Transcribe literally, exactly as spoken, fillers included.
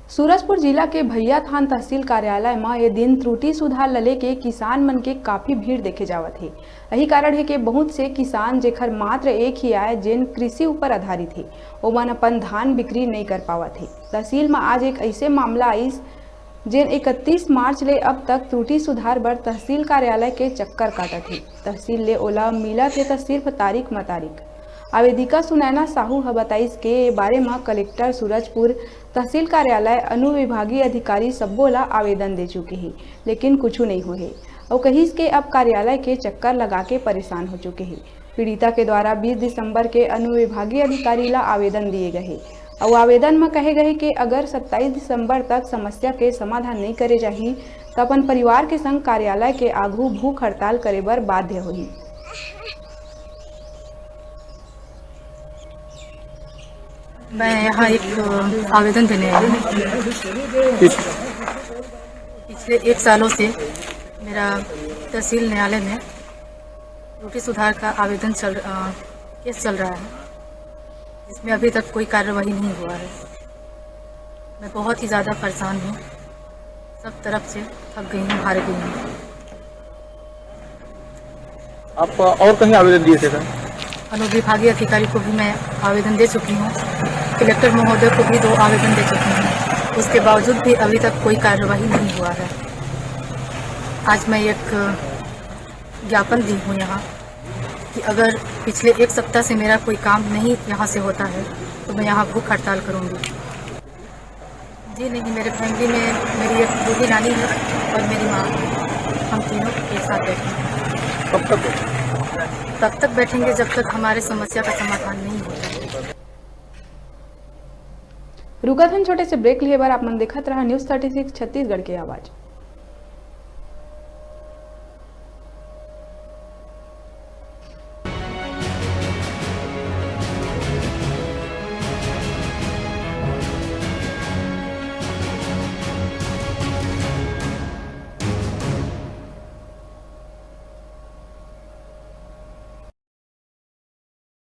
सूरजपुर जिला के भैयाथान तहसील कार्यालय म ए दिन त्रुटि सुधार ल लेके किसान मन के काफी भीड़ देखे जावत हे। यही कारण हे कि बहुत से किसान, जेकर मात्र एक ही आय, जेन कृषि ऊपर आधारित हे, ओमन अपन धान बिक्री नइ कर पावत हे। तहसील म आज एक अइसे मामला आइस, जेन इकतीस मार्च ले अब तक त्रुटि सुधार बर तहसील कार्यालय के चक्कर काटत हे। तहसील ले ओला मिलत हे त सिर्फ तारीख म तारीख। आवेदिका सुनैना साहू ह बताइस के ए बारे म कलेक्टर सूरजपुर, तहसील कार्यालय, अनुविभागीय अधिकारी सब्बो ला आवेदन दे चुके हे, लेकिन कुछु नइ होए हे। अउ कहिस के अब कार्यालय के चक्कर लगा के परेशान हो चुके हे। पीड़िता के द्वारा बीस दिसंबर के अनुविभागीय अधिकारी ला आवेदन दिए गए हे। अउ आवेदन म कहे गए हे कि अगर सत्ताईस दिसंबर तक समस्या के समाधान नइ करे जाही, त अपन परिवार के संग कार्यालय के आगू भूख हड़ताल करे बर बाध्य होही। मैं यहाँ एक, अ, आवेदन देने आई हूँ। पिछले एक सालों से मेरा तहसील न्यायालय में त्रुटि सुधार का आवेदन चल, अ, केस चल रहा है, जिसमें अभी तक कोई कार्यवाही नहीं हुआ है। मैं बहुत ही ज़्यादा परेशान हूँ, सब तरफ से थक गई हूँ, हार गई हूँ। आप और कहीं आवेदन दिए थे सर? अनुविभागीय अधिकारी को भी मैं आवेदन दे चुकी हूँ, कलेक्टर महोदय को भी दो आवेदन दे चुकी हूँ, उसके बावजूद भी अभी तक कोई कार्यवाही नहीं हुआ है। आज मैं एक ज्ञापन दी हूँ यहाँ कि अगर पिछले एक सप्ताह से मेरा कोई काम नहीं यहाँ से होता है, तो मैं यहाँ भूख हड़ताल करूँगी। जी नहीं, मेरे फैमिली में मेरी एक बूढ़ी नानी है और मेरी माँ, हम तीनों एक साथ बैठे हैं। कब तक बैठेंगे? तब तक बैठेंगे, जब तक हमारे समस्या का समाधान नहीं होता। रुकत हन छोटे से ब्रेक लिए बर। आप मन देखत रहा न्यूज़ थर्टी सिक्स छत्तीसगढ़ के आवाज़।